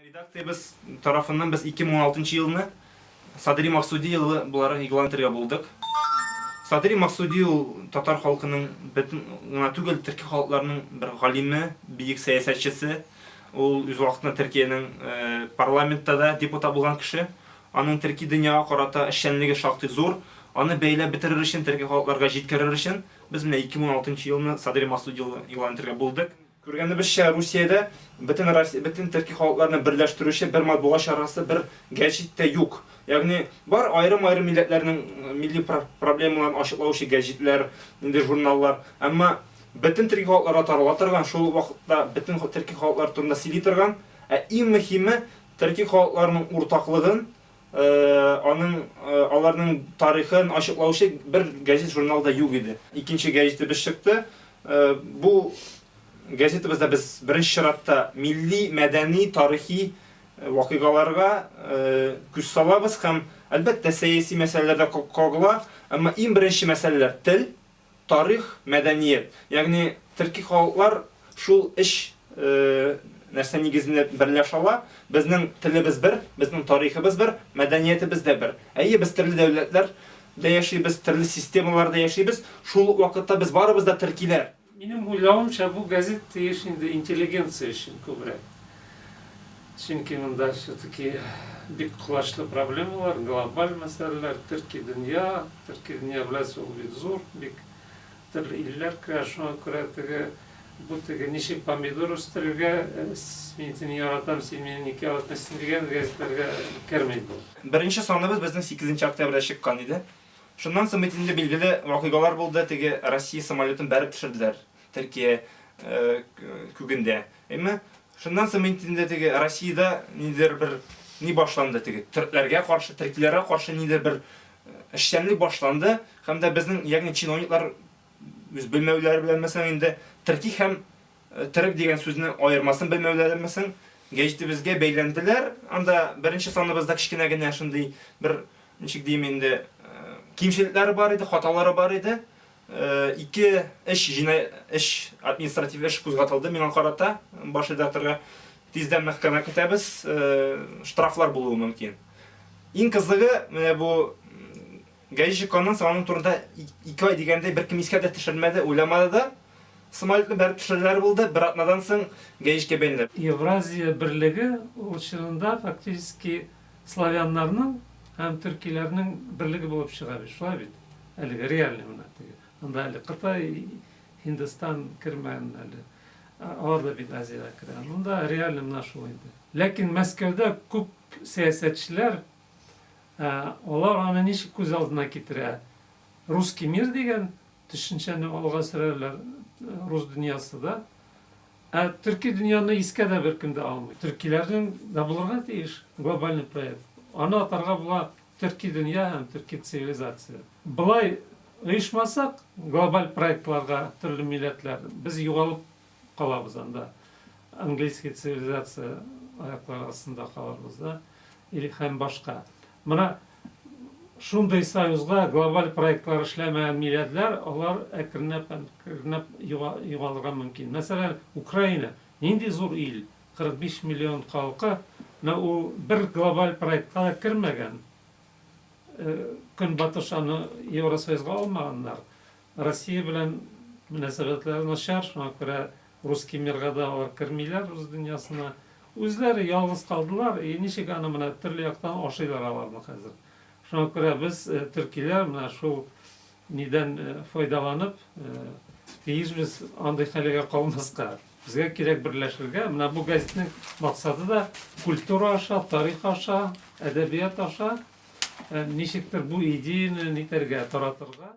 Редакциябез тарафыннан без 2016 елны Садри Максуди елы буларак игълан итәргә булдык. Садри Максуди ул татар халкының бөтен гына түгел, төрки халыкларның бер галиме, бөек сәясәтчесе. Ул үз вакытында Төркиянең парламентта да депутат булган кеше. Аның төрки дөньяга карата эшчәнлеге шактый зур. Аны бәяләп бетерер өчен, төрки халыкларга җиткерер өчен без менә 2016 елны Садри Максуди елы игълан итәргә булдык. Күргәнебезчә, Русиядә бөтен Россия, бөтен төрки халыкларны берләштерүче бер матбугат чарасы, бер гәҗит тә юк. Ягъни бар аерым-аерым милләтләрнең милли проблемаларын ачыклаучы гәҗитләр, нинди журналлар. Әмма бөтен төрки халыкларга тарала торган, шул ук вакытта бөтен төрки халыклар турында сөйли торган, ә иң мөһиме, төрки халыкларның уртаклыгын, аның аларның тарихын ачыклаучы бер гәҗит-журнал да юк иде. Икенче гәҗитебез чыкты. Бу газетабызда без беренче чиратта милли, мәдәни, тарихи вакыйгаларга күз салабыз һәм, әлбәттә, сәяси мәсьәләләр дә кагыла. Әмма иң беренче мәсьәләләр тел, Тарих, мәдәният, ягъни төрки халыклар шул өч нәрсә нигезендә берләшә ала. Безнең телебез бер, безнең тарихыбыз бер, мәдәниятебез дә бер. Әйе, без төрле дәүләтләрдә яшибез, төрле системаларда яшибез, шул ук вакытта без барыбыз да төркиләр. Минем уйлавымча, бу гәзит тиеш инде интеллигенция өчен күбрәк. Чөнки монда все-таки бик колачлы проблемалар, глобаль мәсьәләләр, төрки дөнья, төрки дөнья беләсез, ул бит зур, бик төрле илләр керә, шуңа күрә теге бу теге ничек помидор үстерергә, мин сине яратам, син мине ник яратмыйсың дигән гәзитләргә керми бу. Беренче саныбыз безнең сигезенче октябрьдә чыккан иде. Шуннан соң бит инде билгеле вакыйгалар булды, теге Россия самолетын бәреп төшерделәр Төркия күгендә. Әмма шуннан соң бит инде теге Россиядә ниндидер бер ни башланды, теге төркләргә каршы, төркиләргә каршы ниндидер бер эшчәнлек башланды һәм дә безнең, ягъни чиновниклар үз белмәүләре белән мәсәлән инде төрки һәм Төрек дигән сүзне аермасын белмәүләреме соң, гәҗитебезгә бәйләнделәр. Анда беренче саныбызда кечкенә генә шундый бер, ничек диим инде, кимчелекләре бар иде, хаталары бар иде. Ике эш, җинаять эш, административ эш кузгатылды миңа карата, баш редакторга. Тиздән мәхкәмә көтәбез, штрафлар булуы мөмкин. Иң кызыгы, менә бу гәҗит чыкканнан соң аның турында ике ай дигәндәй беркем искә дә төшермәде, уйламады да. Самолетны бәреп төшерүләре булды, бер атнадан соң гәҗиткә бәйләнеп. Евразия берлеге ул чынында фактически славяннарның һәм төркиләрнең берлеге булып чыга бит, шулай бит? Әлеге реальный менә теге. Анда әле Кытай, Һиндстан кермәгән әле. Алар да бит Азиягә керә. Монда реальный менә шул инде. Ләкин Мәскәүдә күп сәясәтчеләр, алар аны ничек күз алдына китерә? Русский мир дигән Төшенчәне алга сөрәләр, рус дөньясы да. Ә төрки дөньяны искә дә беркем дә алмый. Төркиләрнең дә булырга тиеш глобальный проект. Аны атарга була төрки дөнья һәм төрки цивилизация. Болай оешмасак, глобаль проектларга төрле милләтләр, без югалып калабыз анда. Английский цивилизация аяклары астында калырбыз да или һәм башка. Менә шундый союзга глобаль проектлар эшләмәгән милләтләр, алар әкренләп әкренләп югалырга мөмкин. Мәсәлән, Украина нинди зур ил, 45 миллион халкы, менә ул бер глобаль проектка да кермәгән. Көнбатыш аны Евросоюзга алмаганнар. Россия белән мөнәсәбәтләре начар, шуңа күрә русский мирга да алар кермиләр, рус дөньясына. Үзләре ялгыз калдылар, и ничек аны менә төрле яктан ашыйлар аларны хәзер. Шуңа күрә без, төркиләр, менә шул нидән файдаланып, тиешбез андый хәлгә калмаска. Безгә кирәк берләшергә. Менә бу гәзитнең максаты да культура аша, тарих аша, әдәбият аша ничектер бу идеяне нитәргә, таратырга.